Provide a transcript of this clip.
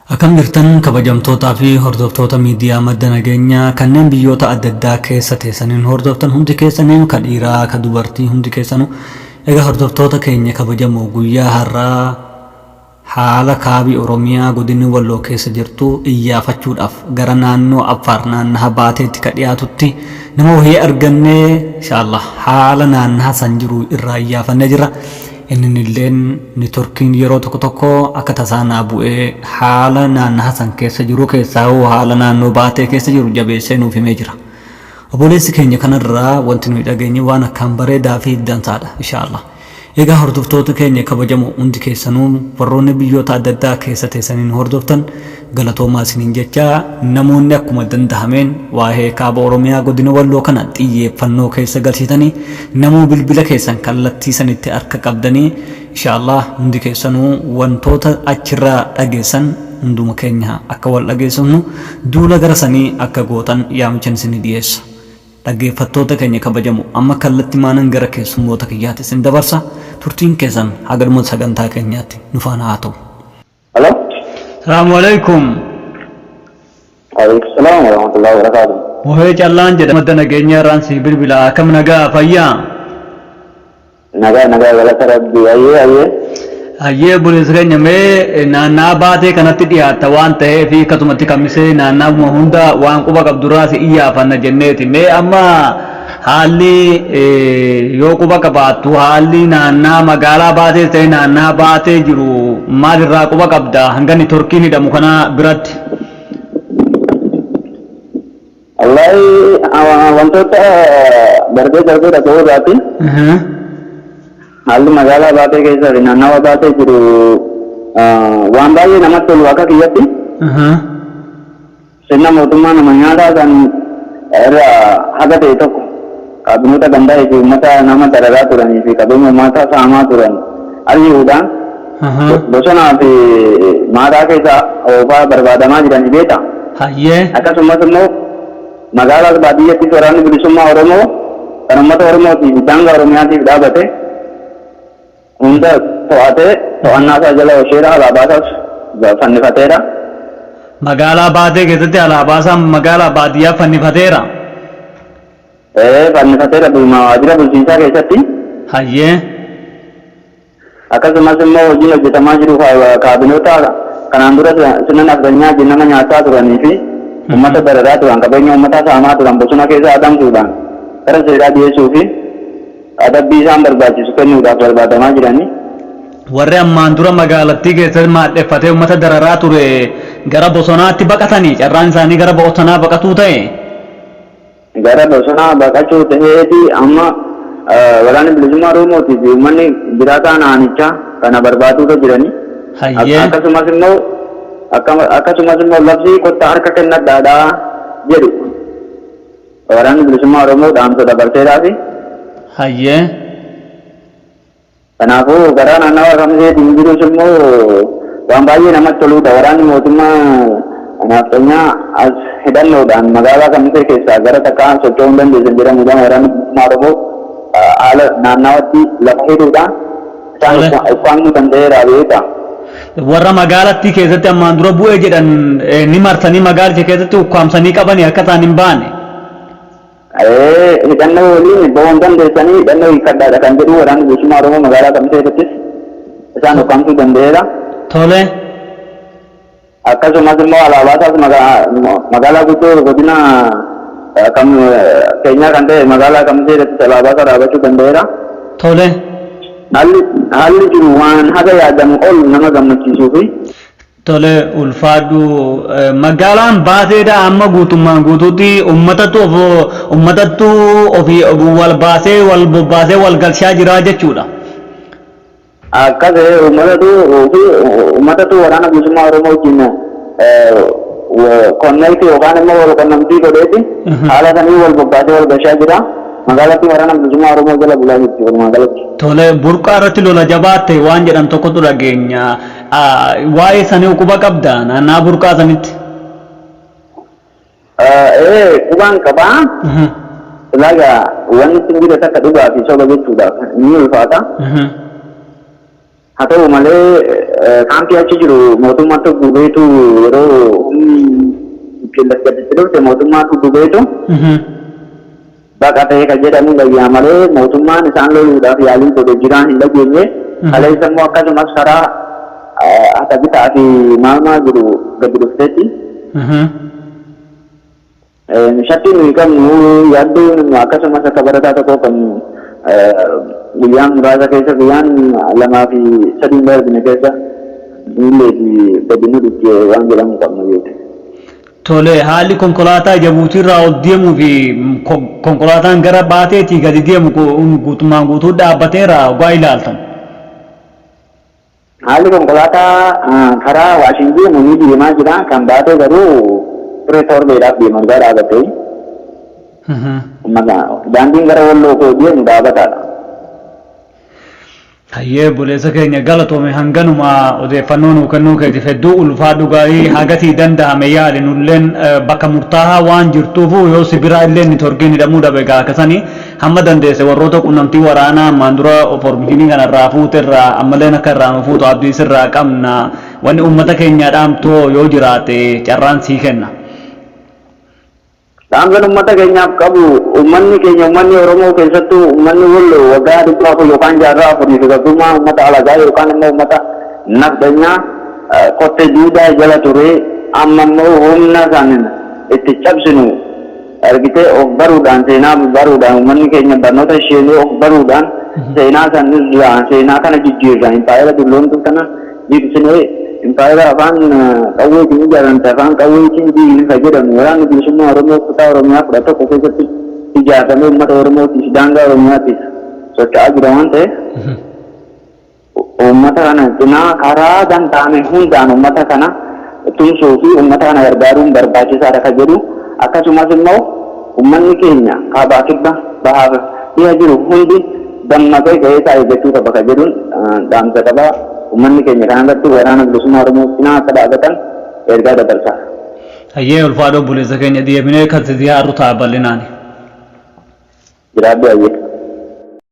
Akkam jirtan kabajamtootaa fi hordoftoota miidiyaa Madda Nageenyaa kanneen biyyoota adda addaa keessa teessaniin hordoftan hundi keessaniin ka dhiiraa ka dubartii hundi keessanuu. Egaa hordoftoota keenya kabajamoo, guyyaa har'aa haala kaabi Oromiyaa godinni Walloo keessa jirtu iyyaafachuudhaaf gara naannoo Affaar naannaha Baateetti ka dhiyaatutti nama wahii argannee, inshaallah haala naannaha san jiru irraa iyyaafannee jirra. Inninilleen networkiin yeroo tokko tokko akka tasaa naa bu'ee haala naannaha san keessa jiru keessaa hoo haala naannoo Baatee keessa jiru jabeessee nuuf himee jira. Obboleessi keenya kanarraa wanti nuyi dhageenye waan akkaan bareedaa fi dansaadha, inshaallah. Egaa hordoftoota keenya kabajamoo, hundi keessanuu warroonni biyyoota adda addaa keessa teessaniin hordoftan galatoomaa isiniin jecha, namoonni akkuma dandahameen waa'ee kaaba Oromiyaa godina Walloo kana xiyyeeffannoo keessa galchitanii namuu bilbila keessan kallattii sanitti harka qabdanii, inshaallah hundi keessanuu wantoota achirraa dhageessan hunduma keenya akka wal dhageessifnu duula gara sanii akka gootan yaamichan isinii dhiyeessa. Dhaggeeffattoota keenya kabajamoo, amma kallattimaanan gara keessummoota kiyyaatti isin dabarsa. Turtiin keessan haga dhuma sagantaa keenyaatti nu faana haa ta'u. Hello. Salaamu alaikum. Alaikum salaam wa rahmatullahi wa barakatuh. Mohee Callaan jedhama, Madda Nageenyaa irraan sii bilbila. Akkam, nagaa fayyaa? Nagaa, nagaa, galata Rabbii. Ayyee, ayyee. Hayyee obboleessa keenya, mee naannaa Baatee kanatti dhiyaatta waan ta'eef, akkasumatti Kamisee naannaa'uma hunda waan quba qabdurraa si iyyaafanna jenneeti. Mee amma haalli, yoo quba qabaattu, haalli naannaa magaalaa Baatee ta'e naannaa Baatee jiru maalirraa quba qabda hanga networkiin hidhamu kana biratti? Wallahi wantoota darbee darbee dhaga'uu irraati. Haalli magaalaa Baatee keessaa fi naannawa Baatee jiru waan baay'ee namatti tolu akka kiyyatti. Sirna mootummaa nama nyaataa kan irraa haga ta'e tokko kaabinoota gandaa fi uummata nama dararaa turanii fi qabeenya uummataa saamaa turan ari'uudhaan bosonaa fi maataa keessa oofaa barbaadamaa jiranii beekta. Akkasumas immoo magaalaas baadiyyattis Waraanni Bilisummaa Oromoo kan uummata Oromootiif fi daangaa Oromiyaatiif dhaabate hunda to'atee to'annaa isaa jala oolcheera, alaabaa isaas fannifateera. Magaalaa Baatee keessatti alaabaa isaa magaalaa baadiyyaa fannifateera. Ee, fannifateera waajjira bulchiinsaa keessatti. Akkasumas immoo hojiin hojjetamaa jiru kaabinoota kanaan dura sirna nafxanyaa nama nyaataa turanii fi uummata dararaa turan, qabeenya uummataa saamaa turan bosona keessa adamsuudhaan gara seeraa dhiyeessuu fi adabbii isaan barbaachisu kennuudhaaf barbaadamaa jiranii. Warri ammaan dura magaalattii keessatti maadheffatee uummata dararaa ture gara bosonaatti baqatanii, carraan isaanii gara bosonaa baqatuu ta'e. Gara bosonaa baqachuu ta'eeti amma Waraanni Bilisummaa Oromootii fi uummanni jiraataa naanichaa kana barbaaduurra jiranii. Akkasumas immoo labsii kottaa harka kennadhaadhaa jedhu Waraanni Bilisummaa Oromoo dhaamsa dabarseeraafi. Kanaafuu karaa naannawa Kamiseetiin jirus immoo waan baay'ee namatti toludha. Waraanni mootummaa nafxanyaa as hidhannoodhaan magaalaa Kamisee keessaa gara takkaa socho'uu hin dandeessan jedhamuudhaan Waraanni Bilisummaa Oromoo haala naannawatti lafa hidhuudhaan isaan ukkaamsuu danda'eera beektaa. Warra magaalattii keessatti ammaan dura bu'ee jedhan ni marsanii magaalicha keessatti ukkaamsanii qabanii akka isaan hin baane. Hidhannoo waliin bahuu hin dandeessanii, hidhannoo hiikkadhaadha kan jedhu Waraanni Bilisummaa Oromoo magaalaa Kamisee keessattis isaan ukkaamsuu danda'eera. Akkasumas immoo alaabaa isaas magaalaa guddoo godina keenyaa kan ta'e magaalaa Kamisee irrattis alaabaa isaa dhaabachuu danda'eera. Haalli jiru waan haga yaadamu ol nama gammachiisuu fi Tole, ulfaadhu. Magaalaan Baateedha amma guutummaan guutuutti ummatattu ofii wal baasee, wal bobbaasee, wal galchaa jira jechuudha. Akkas, uummatatu fi uummatatu Waraana Bilisummaa Oromoo wajjin connect yookaan immoo wal qunnamtii godheeti haala sanii wal bobbaasee wal gashaa jira. Magaalatti Waraana Bilisummaa Oromoo jala bulaa jirti walumaa galatti. Tole, burqaa irratti lola jabaa ta'e waan jedhan tokkotu dhageenya. Waa'ee sanii quba qabda naannaa burqaa sanitti? Ee, qubaan qabaa. Silaa wanni isin jire takka dhugaa fi soba jechuudhaaf ni ulfaata. Haa ta'u malee kaampii achi jiru mootummaatti gubeetu yeroo humni qilleensa gaditti dhufte mootummaatu gubeetu baqatee kan jedhamu dhagyaa malee mootummaan isaan loluudhaaf yaaliin godhe jiraan hin dhageenye. Kaleessa immoo akkasumas karaa Atabitaa fi maal maal jiru gadi dhufteetti. Shakkiin nuyi qabnu, yaaddoo akkasumas akka barataa tokkoo qabnu, guyyaan muraasa keessa, guyyaan 2 fi 3 darbine keessa miillee fi gadi nu dhufte waan jedhamu qabnu jechuudha. Tole, haalli konkolaataa Jabuutiirraa ol deemuu fi konkolaataan gara baateetii gadi deemu guutummaan guutuu dhaabbateera ogaa ilaaltan. Haalli konkolaataa karaa Waashin deemu ni deemaa jira. Kan baatee garuu ture torbeedhaaf deema dhugaa dhaabatee. Daandiin gara Walloo koo deemu dhaabataadha. Hayyee, obboleessa keenya, galatoome. Hanganuma odeeffannoo nuu kennuu keetiif hedduu ulfaadhu. Gaarii hagatii danda'ame yaali. Nulleen bakka murtaa'aa waan jirtuufu yoo si biraa illee networkiin hidhamuu dhabe egaa akkasanii hamma dandeesse warroota qunnamtii waraanaa ammaan dura informationii kana irraa fuute irraa ammalleen akka irraa nu fuutu abdii sirraa qabna. Wanni uummata keenya dhaamtoo yoo jiraate carraan sii kenna. Dhaamsan uummata keenyaaf qabu, uummanni keenya, uummanni Oromoo, keessattuu uummanni Walloo waggaa 400 yookaan jaarraa afurii fi gabrummaa uummata alagaa yookaan immoo uummata nafxanyaa kottee duudaa jala ture. Amma immoo humna san itti cabsinu argitee of baruudhaan, seenaa baruudhaan, uummanni keenya barnoota isheenii of baruudhaan seenaa san irraa seenaa kana jijjiirra. Impaayera dulloomtuu kana jigsinee, impaayera afaan qawweetiin ijaaramte afaan qawweetiin diigni kan jedhamu, waraanni bilisummaa Oromoo kutaa Oromiyaa 11 keessatti ijaaramee uummata Oromootiif, daangaa Oromiyaatiif socho'aa jira waan ta'eef, uummata kana cinaa karaa danda'ame hundaan uummata kana tumsuu fi uummata kana gargaaruun barbaachisaadha kan jedhu. Akkasumas immoo uummanni keenya kaabaa, kibba, bahaaf dhiha jiru hundi dammaqee gahee isaa eeggachuu qaba kan jedhuun dhaamsa qaba. Uummanni keenya kanarratti waraana bilisummaa Oromoo cinaa akka dhaabbatan ergaa dabarsa. Hayyee, ulfaadhu obboleessa keenya, deebinee kan si ziyaarru ta'a bal'inaani. Jiraadhu, hayyee.